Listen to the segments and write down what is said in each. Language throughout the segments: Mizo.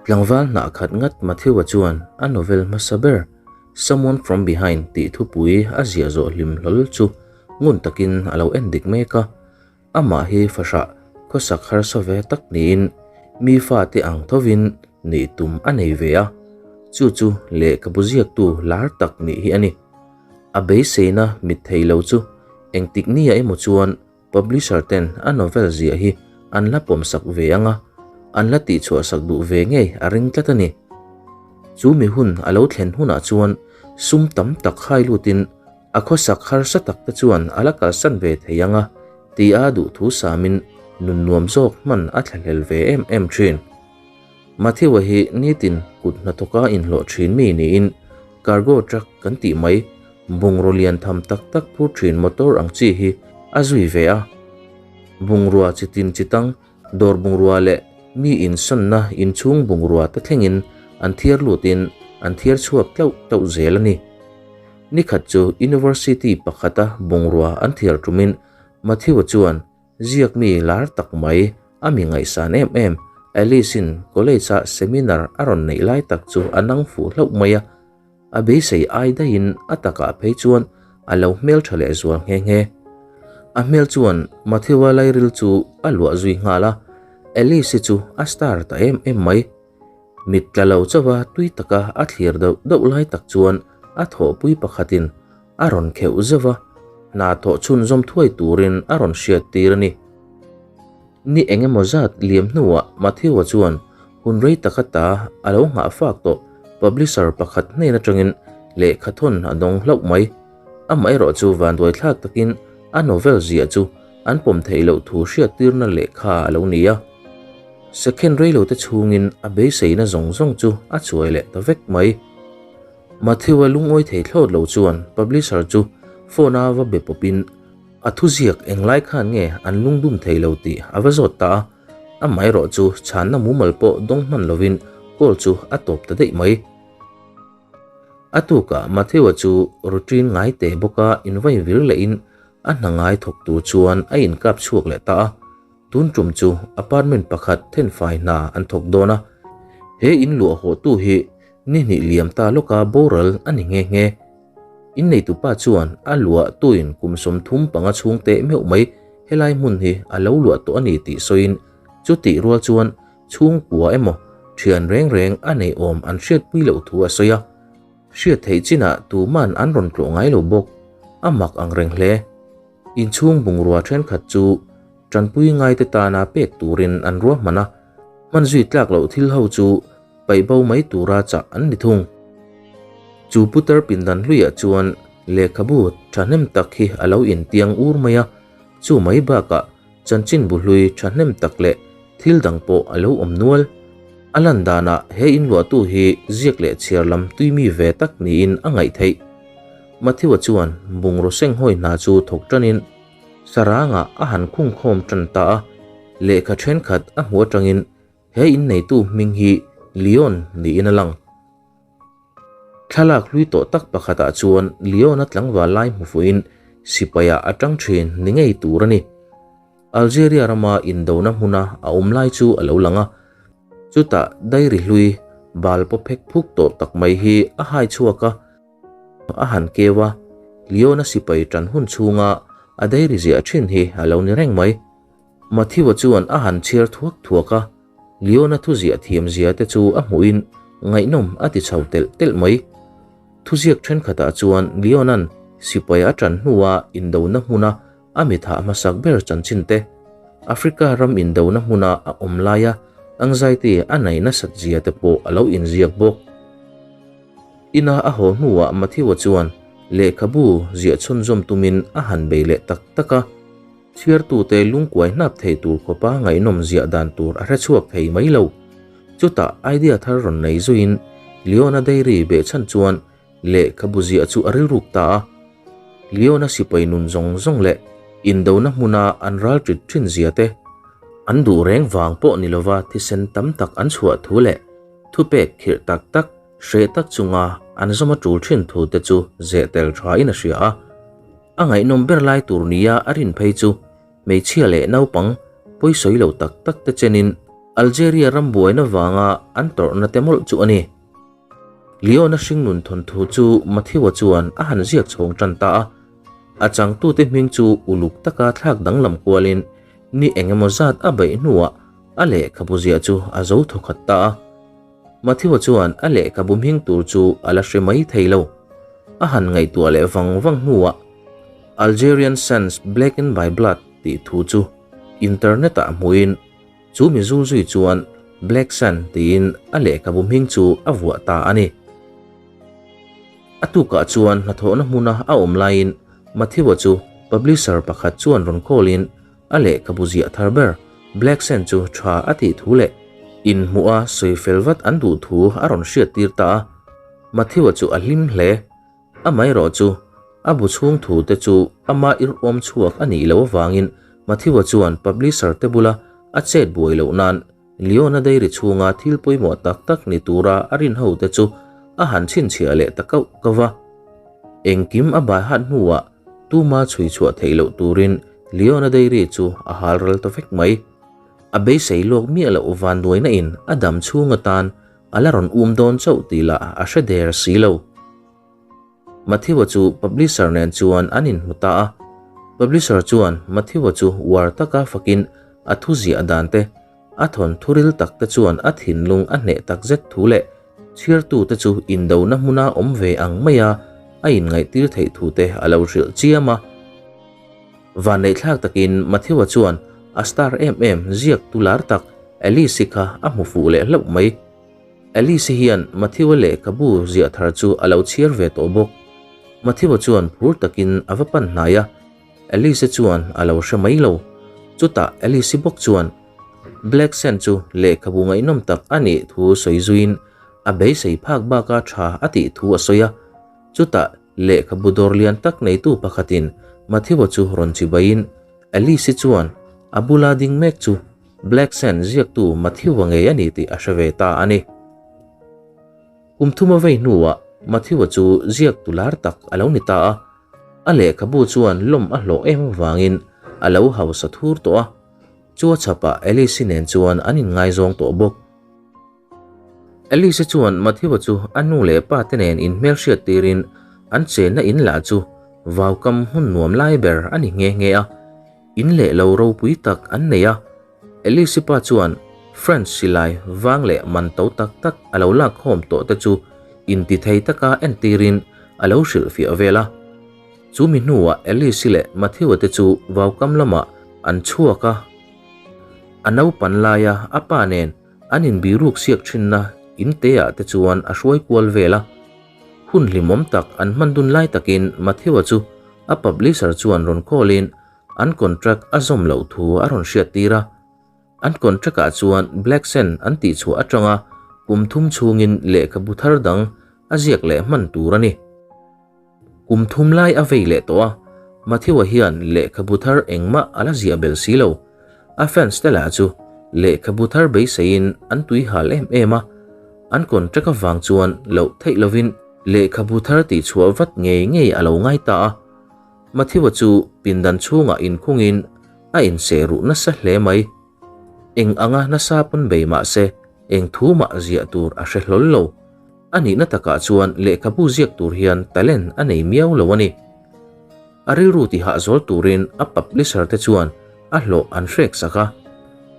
Tlangval hnah khat ngat Matthew-a chuan a novel hmasa ber Someone From Behind tih thupui a ziah zawh hlim hlawl chu ngun takin a lo en dik mek a. Amah hi fahrah khawsak harsa ve tak niin mi fate ang thovin nih tum a nei ve a, chu chu lehkhabu ziaktu lar tak nih hi a ni. A beiseina mit thei lo chu engtik nia emaw chuan Publisher ten a novel ziah hi an la pawmsak ve ang a, an la tihchhuahsak duh ve ngei a ring tlat a ni. Chu mi hun a lo thlen hunah chuan sum tam tak hai lutin a khawsak harsa tak te chuan a la kalsan ve thei ang a, ti a duh thu samin nun nuam zawk hman a thlahlel ve em em thin. Matthew-a hi nitin kut hnathawka inhlawh thin mi niin cargo truck kan tih mai Bungraw lian tham tak tak phur thin motor ang chi hi a zui ve a. Bungrua chi tin chi tang, dawr bungrua leh mi insawnna inchhung bungrua te thlengin an thiar lutin an thiar chhuak tlauh tlauh zel a ni. Nikhat chu University pakhata bungrua an thiar tumin Matthew-a chuan Ziak mi lar tak mai, a mi ngaihsan em em, Alice-in college-a seminar a rawn neih lai tak chu a nang fuh hlauh mai a. A beisei ai daihin a takah phei chuan a lo hmeltha leh zual nghe nghe. A hmel chuan Matthew-a lairil chu a luah zui nghal a, Alice-i chu a star ta em em mai. Mit tla lo chauha tui taka a thlir deuh deuh lai tak chuan a thawhpui pakhatin a rawn kheuh zeuh a, hna thawh chhunzawm thuai turin a rawn hriat tir a ni. Ni eng emaw zat liam hnuah Matthew-a chuan hun rei taka ta a lo nghah fak tawh publisher pakhat hnen atangin lehkha thawn a dawng hlauh mai. Amaherawh chu vanduaithlak takin a novel ziah chu an pawm theih loh thu hriattirna lehkha a lo ni a. Second reilote chhungin a beiseina zawng zawng chu a chuai leh ta vek mai. Matthew-a lungawi thei thlawt lo chuan publisher chu phone-a va be pawpin a thuziak englai khan nge an lungdum thei lo tih a va zawt ta a, amaherawh chu chhanna mumal pawh dawng hman lovin call chu a tawp ta daih mai. A tukah Matthew-a chu routine ngai teh bawka invai vir lehin a hna ngai thawk tur chuan a inkap chhuak leh ta a, tun tum chu apartment pakhat thenfai hna an thawk dawn a, he in luah hawhtu hi Ni hnih liam ta lawka boral a ni nghe nghe. Inneitupa chuan a luah tuin kum 35 chhung teh meuh mai helai hmun hi a lo luah tawh a ni tih sawiin chutih rual chuan chhungkua emaw thian reng reng a nei awm an hriatpui loh thu a sawi a. Hriat theih chinah tuman an rawn tlawh ngai lo bawk. A mak ang reng hle. Inchhung bungrua thenkhat chu tanpui ngaite tana pek turin an ruahman a, hman zui tlak loh thil ho chu paih bo mai tura chah an ni thung. Chu putar pindan hluiah chuan lehkhabu thahnem tak hi a lo intiang ur mai a, chu mai bakah chanchinbu hlui thahnem tak leh thil dang pawh a lo awm nual. A lan danah he inluahtu hi ziak leh chhiar lam tui mi ve tak niin a ngaih theih. Matthew-a chuan bungraw senghawi hna chu thawk tanin sarangah a han khungkhawm tan ta a, lehkha thenkhat a hmuh atangin He inneitu hming hi Leon niin a lang. Thlalak hlui tawh tak pakhatah chuan Leon-a tlangval lai hmu fuhin sipaiah a tang thin ni ngei tur a ni. Algeria rama indona hmuna a awm lai chu a lo lang a, chutah diary hlui bal paw phek phuk tawh tak mai hi a hai chhuak a, a han keu a, Leon-a sipai tan hun chhunga a diary ziah thin hi a lo ni reng mai. Matthew-a chuan a han chhiar thuak thuak a, Leona thuziah thiam zia te chu a hmuhin ngaihnawm a ti chho telh telh mai. Thuziak thenkhatah chuan Leona'n sipai a tan hnua indona hmuna a mi thah hmasak ber chanchin te, Africa ram indona hmuna a awm laia anxiety a nei nasat zia te pawh a lo inziak bawk. Ina a haw hnuah Matthew-a chuan lehkhabu ziah chhunzawm tumin a han bei leh tak tak a. Chhiartute lungkuai hnap thei tur khawpa ngaihnawm ziah dan tur a hre chhuak thei mai lo. Chutah idea thar rawn nei zuiin Leona Dairy behchhan chuan lehkhabu ziah chu a rilruk ta a. Leona sipai nun zawng zawng leh indona hmuna an ral ṭit ṭhin zia te, an duh reng vang pawh ni lova thisen tam tak an chhuah thu leh thupek khirh tak tak hreh tak chunga an zawm a ṭul ṭhin thu te chu zeh tel ṭhain a hria a. A ngaihnawm ber lai tur nia a rin phei chu hmeichhia leh naupang pawisawi lo tak tak te chenin Algeria ram buaina vanga an tawrhna te mawlh chu a ni. Leon-a hringnun thawnthu chu Matthew-a chuan a han ziak chhawng tan ta a. A changtute hming chu uluk taka thlak danglam kualin ni eng emaw zat a beih hnuah a lehkhabu ziah chu a zo thawkhat ta a. Matthew-a chuan a lehkhabu hming tur chu a la hre mai thei lo. A han ngaihtuah leh vang vang hnuah Algerian Sands Blackened by Blood tih thu chu internet-ah hmuhin Chu mi zul zui chuan Black Sand tiin a lehkhabu hming chu a vuah ta a ni. A tukah chuan hnathawhna hmuna a awm laiin Matthew-a chu publisher pakhat chuan rawn call-in a lehkhabu ziah thar ber Black Sand chu tha a tih thu leh inhmuh a sawi fel vat an duh thu a rawn hriattir ta a. Matthew-a chu a hlim hle. Amaherawh chu, a bu chhung thu te chu ama irhawm chhuak a nih loh avangin Matthew-a chuan publisher te bula a chet buai loh nan Leon-a dairy chhunga thil pawimawh tak tak ni tura a rin ho te chu a han chhinchhiah leh ta kauh kauh va. Engkim a bai hat hnuah tuma chhui chhuah theih loh turin Leon-a dairy chu a hal ral ta vek mai. A beisei lawk miah loh vanduaina in a dam chhung atan A la rawn um dawn chauh tih lah a hre der si lo. Matthew-a chu publisher nen chuan an inhmu ta a. Publisher chuan Matthew-a chu uar taka fakin a thu ziah dan te, a thawn thu ril tak te chuan a thinlung a hneh tak zet thu leh chhiartute chu indona hmuna awm ve ang maia a inngaihtir theih thu te a lo hrilh chiam a. Vanneihthlak takin Matthew-a chuan a star em em ziak tu lar tak Alice-i kha a hmu fuh leh hlauh mai. Alice-i hian Matthew-a lehkhabu ziah thar chu a lo chhiar ve tawh bawk. Matthew-a chuan phur takin a va pan hnai a, Alice-i chuan a lo hre mai lo. Chutah Alice-i bawk chuan Black Sand chu lehkhabu ngaihnawm tak a nih thu sawi zuiin a beisei phak baka tha a tih thu a sawi a. Chutah lehkhabu dawr lian tak neitu pakhatin Matthew-a chu rawn chibaiin Alice-i chuan a bula ding mek chu Black Sand ziaktu Matthew-a ngei a ni tih a hre ve ta a ni. Kum thuma vei hnuah Matthew-a chu ziaktu lar tak a lo ni ta a, a lehkhabu chuan lawm a hlawh em avangin a lo hausa thur tawh a, chu a chhapah Alice-i nen chuan an inngaizawng tawh bawk. Alice chuan Matthew-a chu a nu leh pa te nen inhmelhriat tirin an chenna in lah chu vaukam hmun nuam lai ber a ni nghe nghe a, in leh lo ropui tak an nei a. Alice-i pa chuan French silai vang leh man to tak tak a lo lak khawm tawh te chu intithei taka entirin a lo hrilhfiah vel a. Chu mi hnuah Alice-i leh Matthew-a te chu vaukam lamah an chhuak a, a naupan laia a pa nen An inbiruk siak thinna in teah te chuan a hruai kual vel a. Hun hlimawm tak an hman dun lai takin Matthew-a chu a publisher chuan rawn call-in an contract a zawm loh thu a rawn hriat tir a. An contract-ah chuan Black Sand an tihchhuah atanga kum thum chhungin lehkhabu thar dang a ziak leh hman tur a ni. Kum thum lai a vei leh tawh a, Matthew-a hian lehkhabu thar engmah a la ziah belh si lo. A fans te lah chu lehkhabu thar beiseiin an tui hal em em a, an contract avang chuan loh theih lovin lehkhabu thar tihchhuah vat ngei ngei a lo ngai ta a. Matthew-a chu pindan chhungah inkhungin a inseh ruh nasa hle mai. Eng anga nasa pawn bei mah se eng thu mah ziah tur a hre hlawl lo. A nihna takah chuan lehkhabu ziak tur hian talent a nei miau lo a ni. A rilru tihah zawl turin a publisher te chuan a hlawh an hrek sak a.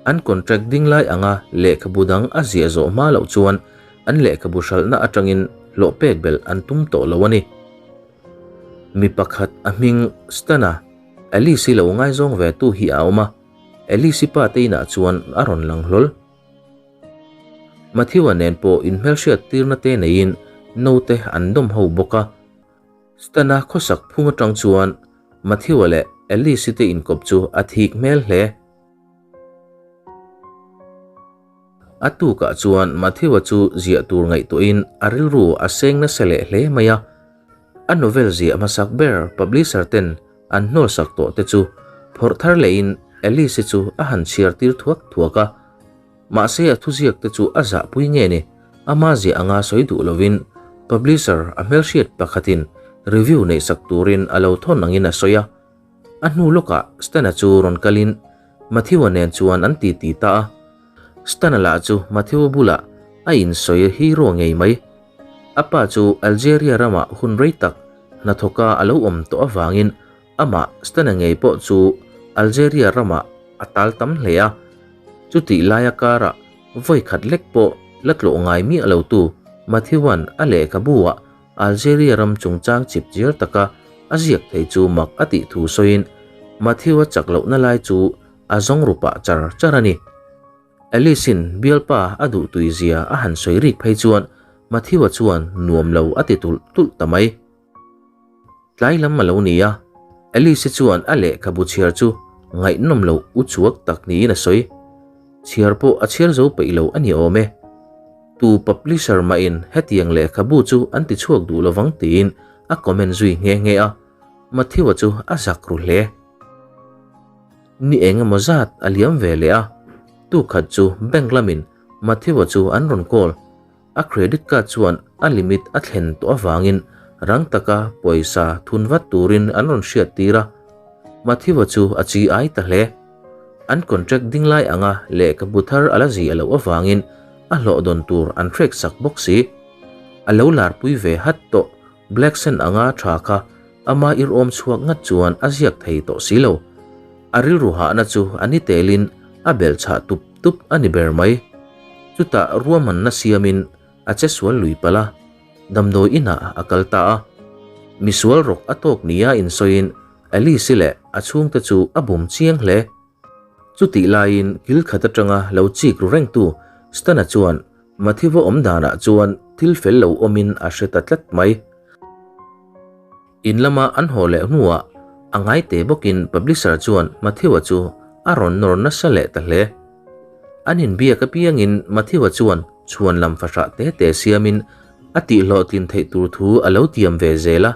An contract ding lai anga lehkhabu dang a ziah zawh hma loh chuan an lehkhabu hralhna atangin hlawh pek belh an tum tawh lo a ni. Mi pakhat a hming Stan-a, Alice-i lo ngaizawng ve tu hi a awm a, Alice-i pa te inah chuan a rawn lang hlawl. Matthew-a nen pawh inhmelhriat tirna te neiin naute an dawm ho bawk a. Stan-a khawsak phung atang chuan Matthew-a leh Alice-i te inkawp chu a thik hmel hle. A tukah chuan Matthew-a chu ziah tur ngaihtuahin a rilru a seng nasa leh hle mai a. A novel ziah hmasak ber publisher ten an hnawlsak tawh te chu phawrh thar lehin Alice-i chu a han chhiar tir thuak thuak a. Mahse a thuziak te chu a zahpui nge ni, ama ziah anga sawi duh lovin publisher a hmelhriat pakhatin review neihsak turin a lo thawn angin a sawi a. A hnu lawkah Stan-a chu rawn kalin Matthew-a nen chuan an titi ta a. Stan-a lah chu Matthew-a bulah a insawi hero ngei mai. A pa chu Algeria ramah hun rei tak hnathawka a lo awm tawh avangin amah Stan-a ngei pawh chu Algeria ramah a tal tam hle a. Chutih laia karah vawi khat lek pawh la tlawh ngai miah lotu Matthew-a'n a lehkhabu-ah Algeria ram chungchang chip chiar taka a ziak thei chu mak a tih thu sawiin Matthew-a chak lohna lai chu a zawng ru pah char char a ni. Alice-in bialpa a duh tui zia a han sawi rik phei chuan Matthew-a chuan nuam lo a ti tulh tulh ta mai. Tlai lam a lo ni a, Alice-i chuan a lehkhabu chhiar chu ngaihnawm loh uchuak tak niin a sawi. Chhiar pawh a chhiar zo peih lo a ni awm e. Tu publisher mahin hetiang lehkhabu chu an ti chhuak duh lovang tiin a comment zui nghe nghe a, Matthew-a chu a zak ru hle. Ni eng emaw zat a liam ve leh a, tukhat chu bank lamin Matthew-a chu an rawn call. A credit card chuan a limit a thlen tawh avangin rang taka pawisa thun vat turin an rawn hriat tir a, Matthew-a chu a chi ai ta hle. An contract ding lai anga lehkhabu thar a la zi a loh avangin a hlawh dawn tur an hrek sak bawk si. A lo larpui ve hat tawh Black Sand anga tha kha ama irawm chhuak ngat chuan a ziak thei tawh si lo. A rilru hahna chu a ni telin a belchhah tup tup a ni ber mai. Chutah ruahmanna siamin a che sual lui palh a, damdawi inah a kal ta a. Misual rawk a tawk nia insawiin Alice-i leh a chhungte chu a bum chiang hle. Chutih laiin kil khat atanga lo chik ru rengtu Stan-a chuan Matthew-a awm danah chuan thil fel lo awmin a hre ta tlat mai. In lama an haw leh hnuah a ngai te bawkin publisher chuan Matthew-a chu a rawn nawr nasa leh ta hle. An inbiak apiangin Matthew-a chuan chhuan lam fahrah te te siamin a tihhlawhtlin theih tur thu a lo tiam ve zel a.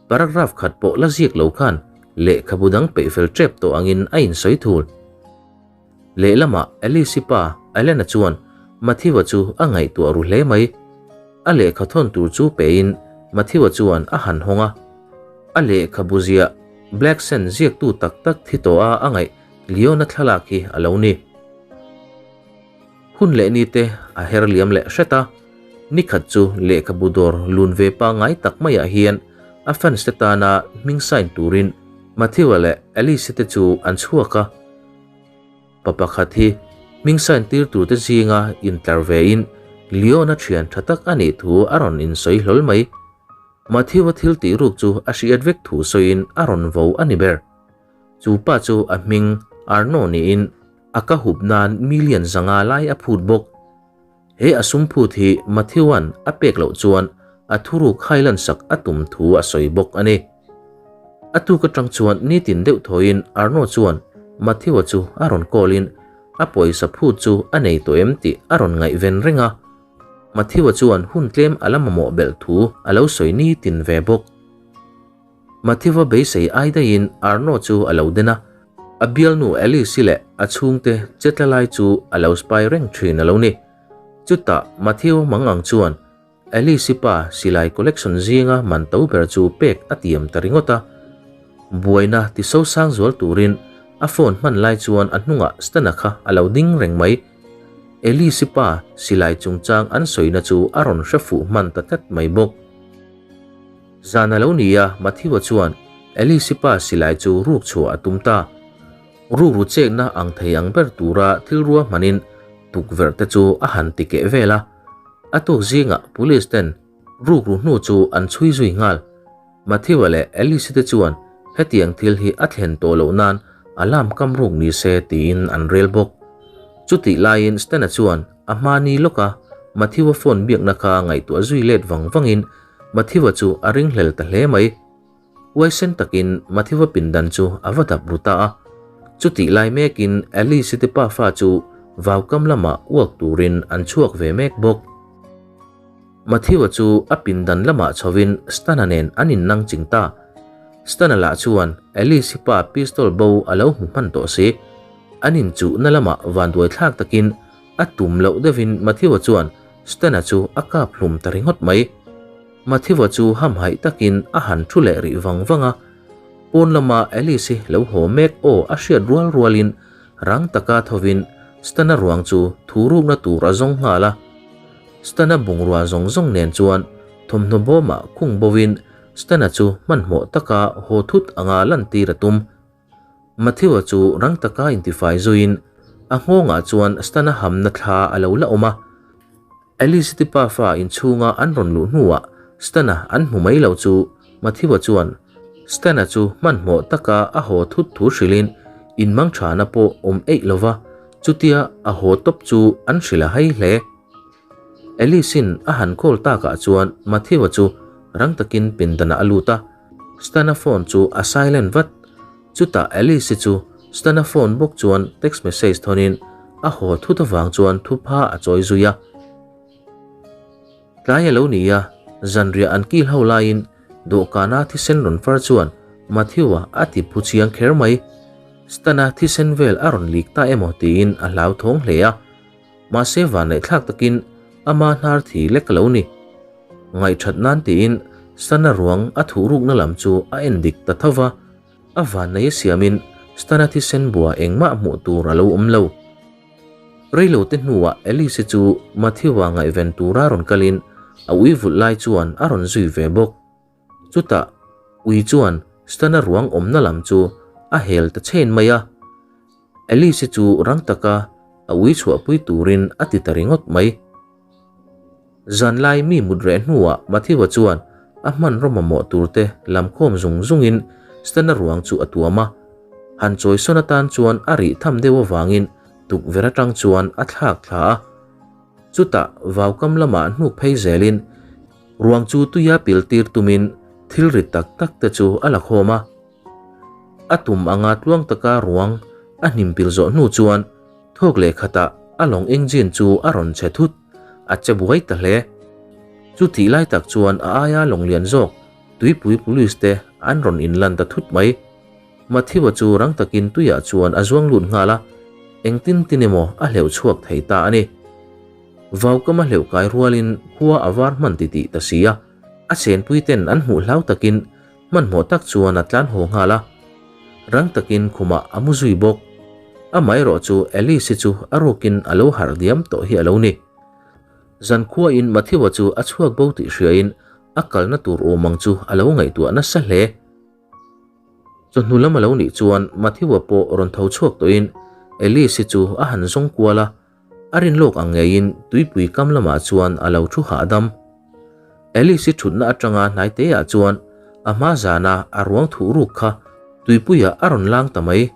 Paragraph khat pawh la ziak lo khan lehkhabu dang peih fel tep tawh angin a insawi thul. Lehlamah Alice-i pa Allen-a chuan Matthew-a chu a ngaihtuah ru hle mai. A lehkha thawn tur chu pein Matthew-a chuan a han hawng a. A lehkhabu ziah Black Sand ziaktu tak tak thi tawha a ngaih Leon-a thlalak hi a lo ni. Hun leh ni te a her liam leh hret a, nikhat chu lehkhabu dawr lun ve pangngai tak maiah hian a fans te tana hming sign turin Matthew-a leh Alice-i te chu an chhuak a. Pa pakhat hi hming sign tir tur te zinga intlar vein Leon-a thian tha tak a nih thu a rawn insawi hlawl mai. Matthew-a thil tih ruk chu a hriat vek thu sawiin a rawn vo a ni ber. Chu pa chu a hming Arno niin a ka hup nan million 500 lai a phut bawk. He a sum phut hi Matthew-a'n a pek loh chuan a thuruk hailan sak a tum thu a sawi bawk a ni. A tuk atang chuan nitin deuh thawiin Arno chuan Matthew-a chu a rawn call-in a pawisa phut chu a nei tawh em tih a rawn ngaihven reng a. Matthew-a chuan hun tlem a la mamawh belh thu a lo sawi nitin ve bawk. Matthew-a beisei ai daihin Arno chu a lo den a, a bialnu Alice-i leh a chhungte che tla lai chu a lo spy reng thin a lo ni. Chutah Matthew mangang chuan Alice-i pa silai collection zinga man to ber chu pek a tiam ta ringawt a. Buaina ti sosang zual turin a phone hman lai chuan a hnungah Stan-a kha a lo ding reng mai. Alice-i pa silai chungchang an sawina chu a rawn hre fuh hman ta tlat mai bawk. Zan a lo ni a, Matthew-a chuan Alice-i pa silai chu ruk chhuah a tum ta. Rukru chekna ang thei ang ber tura thil ruahmanin tukverh te chu a han ti keh vel a. A tuk zingah police ten rukru hnu chu an chhui zui nghal. Matthew-a leh Alice-i te chuan hetiang thil hi a thlen tawh loh nan alarm kam ruk ni se tiin an rel bawk. Chutih laiin Stan-a chuan a hma ni lawka Matthew-a phone biakna kha ngaihtuah zui let vang vangin Matthew-a chu a ringhlel ta hle mai. Huaisen takin Matthew-a pindan chu a va dap ru ta a. Chutih lai mekin Alice-i te pafa chu vaukam lamah uak turin an chhuak ve mek bawk. Matthew-a chu a pindan lamah chhovin Stan-a nen an innang ching ta. Stan-a lah chuan Alice-i pa pistol bo a lo hmu hman tawh si. An inchuhna lamah vanduai thlak takin a tum loh deuhin Matthew-a chuan Stan-a chu a kap hlum ta ringawt mai. Matthew-a chu hamhaih takin a han thu leh rih vang vang a. Pawn lama Alice-i lo haw mek aw a hriat rual rualin rang taka thovin Stana ruang chu thu rukna tur a zawng nghal a. Stana bungrua zawng zawng nen chuan thawmhnaw bawmah khung bovin Stana chu hmanhmawh taka haw thut anga lantir a tum. Matthew-a chu rang taka intifai zuiin a nghawngah chuan Stana hamna thla a lo la awm a. Alice te pafa inchhunga an rawn luh hnuah Stana an hmu mai lo chu Matthew-a chuan Stana chu hmanhmawh taka a haw thut thu hrilhin inmangthana pawh awm eih lova chutia a haw tawp chu an hrilh a hai hle. Alice-in a han call takah chuan Matthew-a chu rang takin pindanah a lut a, Stana phone chu a silent vat. Chutah Alice-i chu Stana phone bawk chuan text message thawnin a haw thut avang chuan thupha a chawi zui a. Tlai a lo ni a, zanriah an kil ho laiin dawhkana thisen rawn far chuan Matthew-a a ti phu chiang kher mai. Stana thisen vel a rawn lik ta emaw tiin a hlauthawng hle a. Mahse vanneihthlak takin ama hnar thi lek a lo ni. Ngaihthat nan tiin Stana ruang a thuh rukna lam chu a en dik ta tho va, a vannei a siamin Stana thisen bua engmah hmuh tur a lo awm lo. Reilote hnuah Alice chu Matthew-a ngaihven tura rawn kalin a ui vulh lai chuan a rawn zui ve bawk. Chutah ui chuan Stana ruang awmna lam chu a hel ta chhen mai a. Alice chu rang taka a ui chhuahpui turin a ti ta ringawt mai. Zanlai mi mut reh hnuah Matthew-a chuan a hmanraw mamawh turte lam khawm zung zungin Stana ruang chu a tuam a. Han chawisawn atan chuan a rih tham deuh avangin tukverh atang chuan a thlak thla a. Chutah vaukam lamah hnuk phei zelin ruang chu tuia pil tir tumin thil rit tak tak te chu a la khawm a. A tum anga tluang taka ruang a hnim pil zawh hnu chuan thawk leh khatah a lawng engine chu a rawn che thut, a che buai ta hle. Chutih lai tak chuan a aia lawng lian zawk tuipui police te an rawn inlan ta thut mai. Matthew-a chu rang takin tuiah chuan a zuang lut nghal a, engtin tin emaw a hleuh chhuak thei ta a ni. Vaukam a hleuh kai rualin khua a var hman titih ta si a, a chenpui ten an hmuh hlau takin hmanhmawh tak chuan a tlan haw nghal a, rang takin khumah a mu zui bawk. Amaherawh chu Alice-i chu a rukin a lo harh diam tawh hi a lo ni. Zankhuain Matthew-a chu a chhuak bo tih hriain a kalna tur awm ang chu a lo ngaihtuah nasa hle. Chawhnu lam a lo nih chuan Matthew-a pawh rawn tho chhuak tawhin Alice-i chu a han zawng kual a, a rin lawk ang ngeiin tuipui kam lamah chuan a lo thu hahdam. Alice-i thutna atanga hnai teah chuan a hma zana a ruang thuh ruk kha tuipuiah a rawn lang ta mai.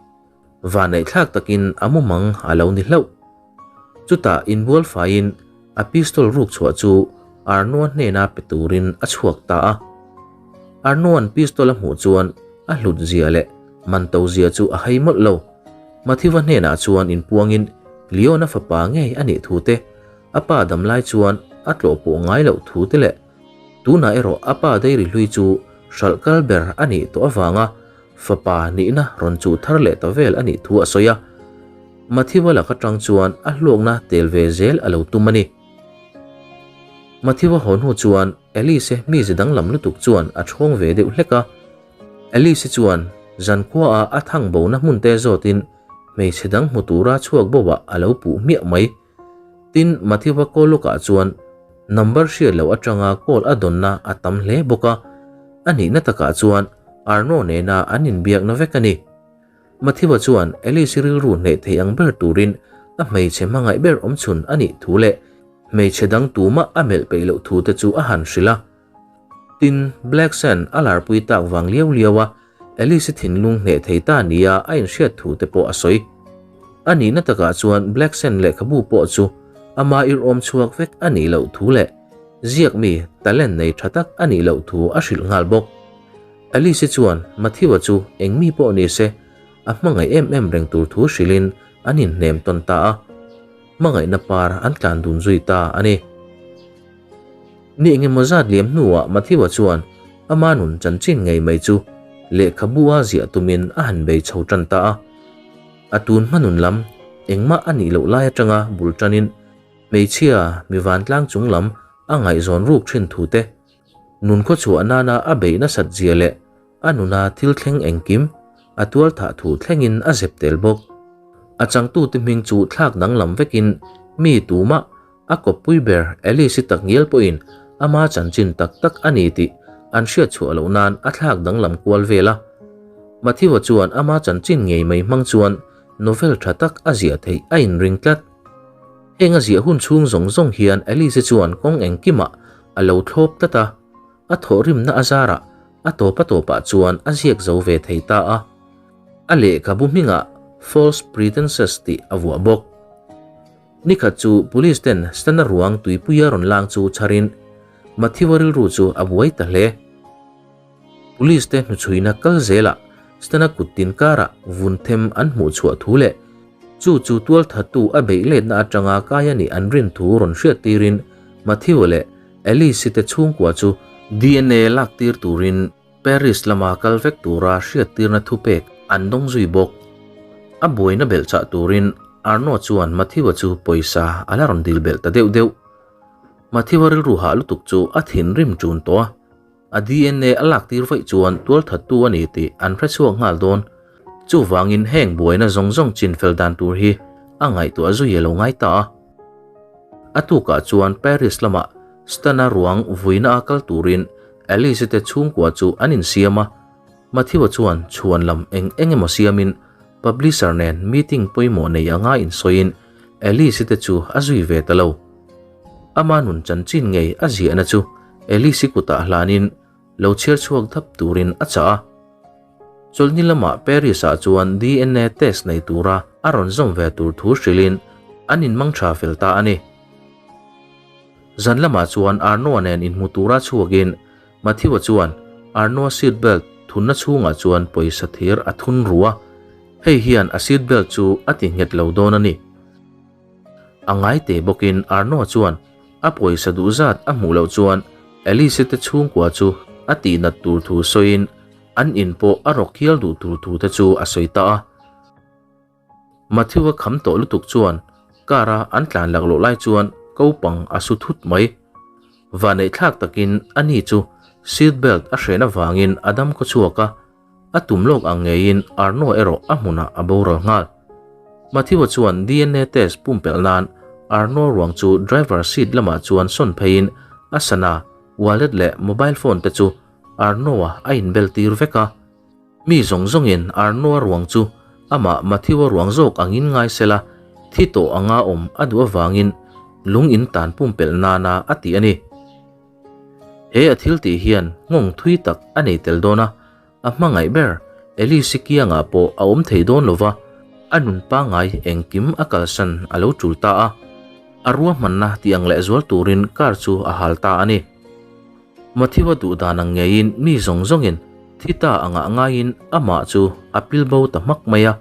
Vanneihthlak takin a mumang a lo ni hlauh. Chutah inbual faiin a pistol ruk chhuah chu Arnoa hnena pe turin a chhuak ta a. Arnoa'n pistol a hmuh chuan a hlut zia leh man to zia chu a hai mawlh lo. Mathiva hnenah chuan inpuangin Leona fapa ngei a nih thu te, a pa damlai chuan a tlawh pawh ngai loh thu te leh tunah erawh a pa dairy hlui chu hralh kal ber a nih tawh avanga fapa nihna rawn chuh thar leh ta vel a nih thu a sawi a. Mathiva lak atang chuan a hluakna tel ve zel a lo tum a ni. Mathiva haw hnu chuan Alice mize danglam lutuk chuan a thawng ve deuh hlek a. Alice chuan zankhuaah a thang bona hmun te zawtin hmeichhe dang hmu tura chhuak boah a lo puh hmiah mai. Tin, Mathiva call lawkah chuan number hriat loh atanga call a dawnna a tam hle bawk a, a nihna takah chuan Arno nena an inbiakna vek a ni. Mathiva chuan Alice rilru hneh thei ang ber turin a hmeichhe hmangaih ber awmchhun a nih thu leh hmeichhe dang tumah a melh peih loh thu te chu a han hrilh a. Tin, Black Sand a larpui tak vang liau liau a, Alice thinlung hneh thei ta nia a inhriat thu te pawh a sawi. A nihna takah chuan Black Sand lehkhabu pawh chu ama irhawm chhuak vek a nih loh thu leh ziak mi talent nei tha tak a nih loh thu a hrilh nghal bawk. Alice chuan Matthew-a chu eng mi pawh ni se a hmangaih em em reng tur thu hrilhin an inhnem tawn ta a, hmangaihna par an tlan dun zui ta a ni. Ni engemaw zat liam hnuah Matthew-a chuan ama nun chanchin ngei mai chu lehkhabu-a ziah tumin a han bei chho tan ta a. A tun hma nun lam engmah a nih loh lai atanga bul tanin hmeichhia mi vantlang chung lam a ngaihzawn ruk thin thu te, nun khawchhuah nana a beih nasat zia leh a nuna thil thleng engkim a tual thah thu thlengin a zep tel bawk. A changtute hming chu thlak danglam vekin mi tumah a kawppui ber Alice-i takngial pawhin ama chanchin tak tak a ni tih an hriat chhuah loh nan a thlak danglam kual vel a. Matthew-a chuan ama chanchin ngei mai hmang chuan novel tha tak a ziah theih a inring tlat. Heng a ziah hun chhung zawng zawng hian Alice-i chuan kawng engkimah a lo thlawp tlat a, a thawhrimna a zarah a tawp a tawpah chuan a ziak zo ve thei ta a. A lehkhabu hmingah False Pretenses tih a vuah bawk. Nikhat chu Police ten Stana ruang tuipuia rawn lang chu chharin Matthew-a rilru chu a buai ta hle. Police te hnuchhuina kal zelah Stana kut tin karah vun them an hmuh chhuah thu leh chu chu tualthattu a beih letna atanga kai a nih an rin thu rawn hriat tirin Matthew-a leh Alice-i te chhungkua chu DNA lak tir turin Paris lama kal vek tura hriattirna thupek an dawng zui bawk. A buaina belh chah turin Arnaud chuan Matthew-a chu pawisa a la rawn dil belh ta deuh deuh. Matthew-a rilru hah lutuk chu a thinrim ṭun tawh a. A DNA a lak tir vaih chuan tualthattu a ni tih an hre chhuak nghal dawn. Chuvangin heng buaina zawng zawng chinfel dan tur hi a ngaihtuah zui a lo ngai ta a. A tukah chuan Paris lamah Stana ruang vuina a kal turin Alice te chhungkua chu an insiam a. Matthew-a chuan chhuan lam eng eng emaw siamin publisher nen meeting pawimawh nei anga insawiin Alice te chu a zui ve ta lo. Ama nun chanchin ngei a ziahna chu Alice-i kutah hlanin lo chhiar chhuak dap turin a chah a. Chawlhni lamah Paris-ah chuan DNA test nei tura a rawn zawm ve tur thu hrilhin an inmang tha fel ta a ni. Zan lamah chuan Arnoa nen inhmu tura chhuakin Matthew-a chuan Arnoa seat belt thunna chhungah chuan pawisa thir a thun ru a, hei hian a seat belt chu a ti nghet lo dawn a ni. A ngai te bawkin Arnoa chuan a pawisa duh zat a hmuh loh chuan Alice te chhungkua chu a tihnat tur thu sawiin an in pawh a rawk hial duh tur thu te chu a sawi ta a. Matthew-a kham tawh lutuk chuan car a an tlan laklawh lai chuan kopang a su thut mai. Vaneihthlak takin ani chu seat belt a hren avangin a dam khaw chhuak a, A tum lawk ang ngeiin Arno erawh a hmunah a boral nghal. Matthew-a chuan DNA test pumpelh nan Arno ruang chu driver seat lamah chuan sawn pheiin a sana, wallet leh mobile phone te chu Arno-a a inbel tir vek a. Mi zawng zawngin Arno-a ruang chu amah Matthew-a ruang zawk angin ngai sela thi tawh anga awm a duh avangin lung in tan pumpelh nana a ti a ni. He a thil tih hian nghawng thui tak a nei tel dawn a, a hmangaih ber Alice-i kiangah pawh a awm thei dawn lova, a nun pangngai engkim a kalsan a lo tul ta a, a ruahmanna tih ang lehzual turin car chu a hal ta a ni. Matthew-a duh dan ang ngeiin mi zawng zawngin thi ta angah ngaiin amah chu a pil bo ta hmak mai a.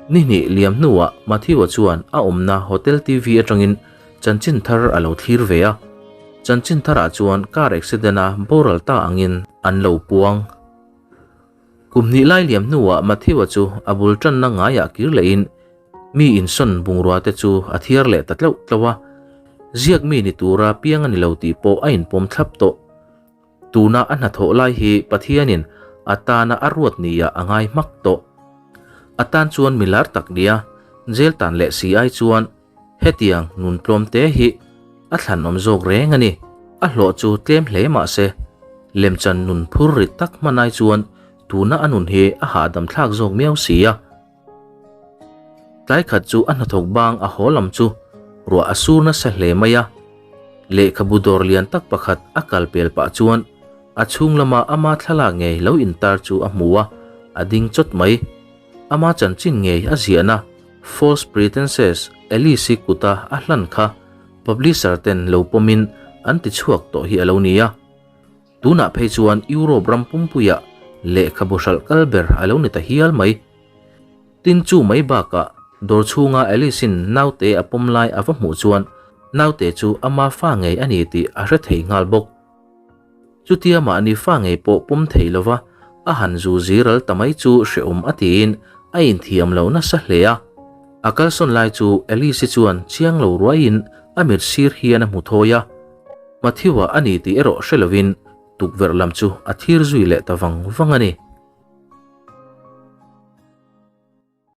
Ni hnih liam hnuah Matthew-a chuan a awmna Hotel TV atangin chanchin thar a lo thlir ve a. Chanchin tharah chuan car accident-a boral ta angin an lo puang. Kum hnih lai liam hnuah Matthew-a chu a bul tanna ngaiah kir lehin mi insawn bungrua te chu a thiar leh ta tlauh tlauh a. Ziak mi ni tura piang a ni lo tih pawh a inpawm thlap tawh. Tuna a hnathawh lai hi Pathianin a tana a ruat nia a ngai hmak tawh. A tan chuan mi lar tak nia jail tan leh si ai chuan hetiang nun tlawm te hi a thlanawm zawk reng a ni. A hlawh chu tlem hle mah se, lemchan nun phur rit tak hman ai chuan tuna a nun hi a hahdam thlak zawk miau si a. Tlai khat chu a hnathawk bang a haw lam chu ruah a sur nasa hle mai a. Lehkhabu dawr lian tak pakhat a kal pel pah chuan a chhung lama ama thlalak ngei lo intar chu a hmu a, a ding chawt mai. Ama chanchin ngei a ziahna False Pretenses Alice-i kuta a hlan kha publisher ten lo pawmin an ti chhuak tawh hi a lo ni a. Tunah phei chuan Europe ram pumpuiah lehkhabu hralh kal ber a lo ni ta hial mai. Tin chu mai bakah dawr chhunga Alice-in naute a pawm lai a va hmuh chuan naute chu ama fa ngei a ni tih a hre thei nghal bawk. Chutia mahni fa ngei pawh pawm thei lova a han zu ziral ta mai chu hrehawm a tiin a inthiam lo nasa hle a. A kalsawn lai chu Alice-i chuan chiang lo ruaiin a mit sir hian a hmu thawi a. Matthew-a a ni tih erawh hre lovin tukverh lam chu a thir zui leh ta vang vang a ni.